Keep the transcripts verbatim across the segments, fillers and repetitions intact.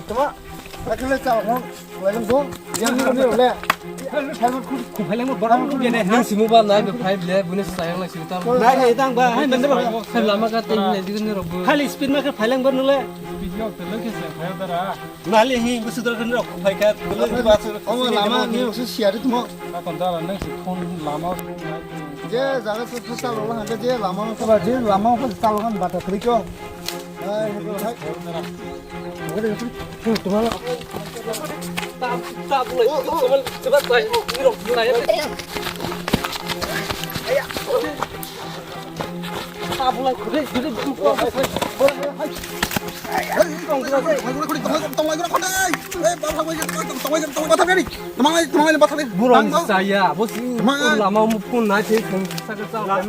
Tama, akhirnya cak, mau, lain dong, yang ini, ini, ini. Helmet khum, khum helmet borok nung gene, ha? Nung simu ba nai be phai ble, bune sayang lai simu tam. Nai, nai, tang ba, hai, mende ba. Hai, lama ka tei nai, digini rok bo. Khali speed ma khe phai lang bor nung le. Speed yok, telo khe se phai dara. Nali hi, gusu dor kan rok phai ka, telo ba su. Omo lama ni osu siari tumo. Na kon dara nang si phone lama. Je, jaga su su salo la hande je lama ko ba je lama ko salo kan bata kri ko. Hai, hai, hai. Burung saya, bos lama mukun nai sih, saka saka.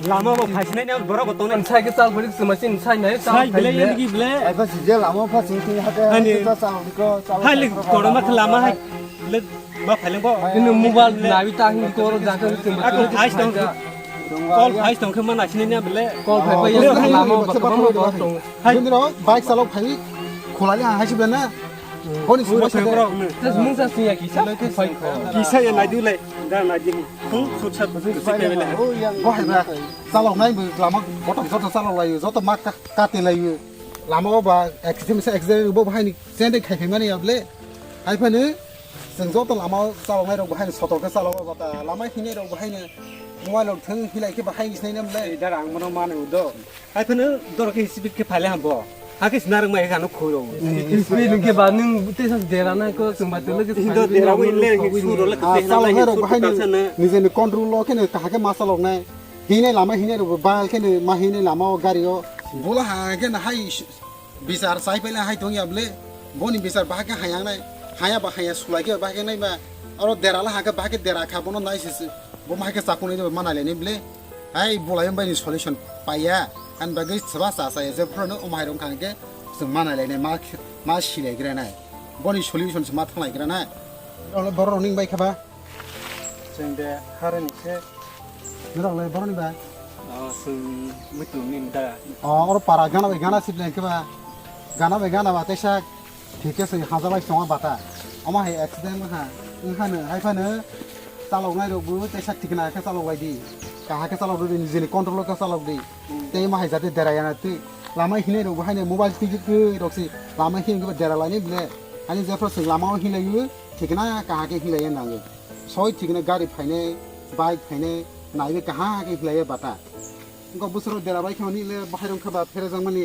Lama bo phaisinai ni borok bo tongnai. Sai ke chal bari suma sin sai nai chal. Sai bile yen ki bile. Ai ba si je lama pha sing sing hate. Ani. Chal chal ko chal. Hai le koroma khe lama hai. Le ba phaileng bo. Ini mobile nawi ta hin koro jaka suma. Ako hais tong. Call hais tong khe ma nasinai ni bile. Call phai phai lama ba kama ba tong. Hai. Bini rok bike salok phai khulali hai si bena. Honi suma sa. Tes mung sa siya kisa phai ko. Kisa ya nai du le. Da nai di. Khung sut sat sut sat bele. Bo hai ba. Chalok nai bo lama botong joto chalok laio, joto ma ka-, kate laio. Lama o ba accident se accident bo bahai ni sende khai khai mani able. Hai phano chwng joto lama o chalok nai rok bahai ni sotor khe chalok o bata. Lama hinai rok bahai ni mobile rok thwng hilai khe bahai ni sinai nam le. Ei dar ang bono mani udo. Hai phano doro khe speed khe phaile hambo. Ha khe sina rok mai khe ano khoi rok. Speed khe ba nung tei sa dera nai ko chwng ba tele khe. Indo dera bo ile khe suro le khe. Ah, chalok nai rok bahai ni nijeni control lo khe ne kahake ma chalok nai. Hinai lama hinai rok bahai khe ne ma hinai lama o gari o. Bola ha khe na hai bichar chai paila hai tong ya ble. Boni bichar bahai khe hayang nai. Haya ba haya sulai khe bahai khe nai ba. Aro dera la ha khe bahai khe dera kha bono nai se se. Bo ma hai khe chakung nai ba ma nai le nai ble. Hai bolai bai ni solution paiya. Ani bagwi seba cha cha ya je phuru no o mai rong kha khe chwng ma nai le nai ma ma silai gra nai. Boni solution se ma thanglai gra nai. Olo borok rok ning bai khe ba. Chwng de harani khe. Norok le borok ni ba? Oh, chwng muitu ni da. Oh, oro para gana bai gana sip lai khe ba. Gana bai gana ba teisa thik khe se haja bai chonga bata. Omo hai accident wngkha. Wngkha no hai phano chalok nai rok bo teisa thik na khe chalok lai di. Kaha khe chalok di, nijeni control khe chalok di. Tei ma hai jate dera yana twi. Lama hinai rok bo haino mobile twi twi rok si lama hin khe dera lai ni bile. Ani jephru se lama o hin lai o thik na kaha khe hin lai ya nango. Soi thikno gari phainai, bike phainai, naiwi kaham khe khlaiya bata. Wngkha bwswk dera bai khe hwnwi le bahai rok khe ba pherejak mani.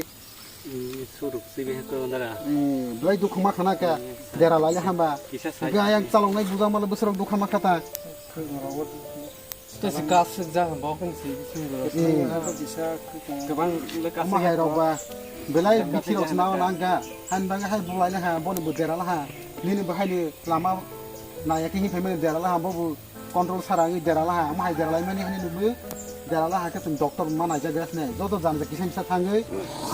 Suruk sibi he to dara. Eh, belai dukhu ma khana kha, dera lai le hamba. Kisa sai. Ga yang chaloknai buja male bwswk dukha ma kha ta. Tei se gas se ja hamba khe se bisingo. Eh. Kwbang le gas. Ama hai rok ba belai bithi rok se nang kha. Han bang hai bulai le ha, boni bo dera la ha. Nini bahai ni lama naiya khe hin phaimani dera la ha, bo bo control sara wngwi dera laha, omo hai dera laimani hwnwi nukgo, dera laha khe chwng doctor ma naijak gra sini. Joto jani kisa misa thangwi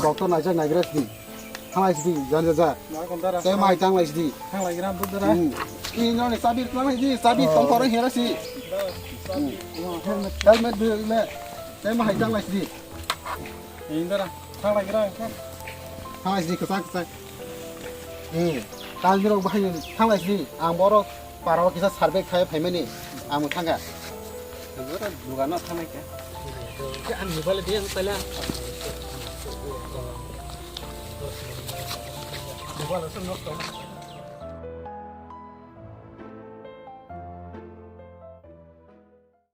doctor naijak nai gra sini. Thanglai sidi, jani ja. Tei mai thanglai sidi. Thanglai gra budara. Hmm. Ini noni chabi thanglai sidi, chabi tongkhoro hera si. Hmm. Helmet bi le. Tei ma hai thanglai sidi. Indra, thanglai gra khe. Thanglai sidi kwchak kwchak. Hmm. Tal ni rok bahai thanglai sidi. Ang borok Para o kisa survey khai phaimani ang thangkha. Dugano thangnai khe. Ang mobile diyan pala. Mobile se nosto.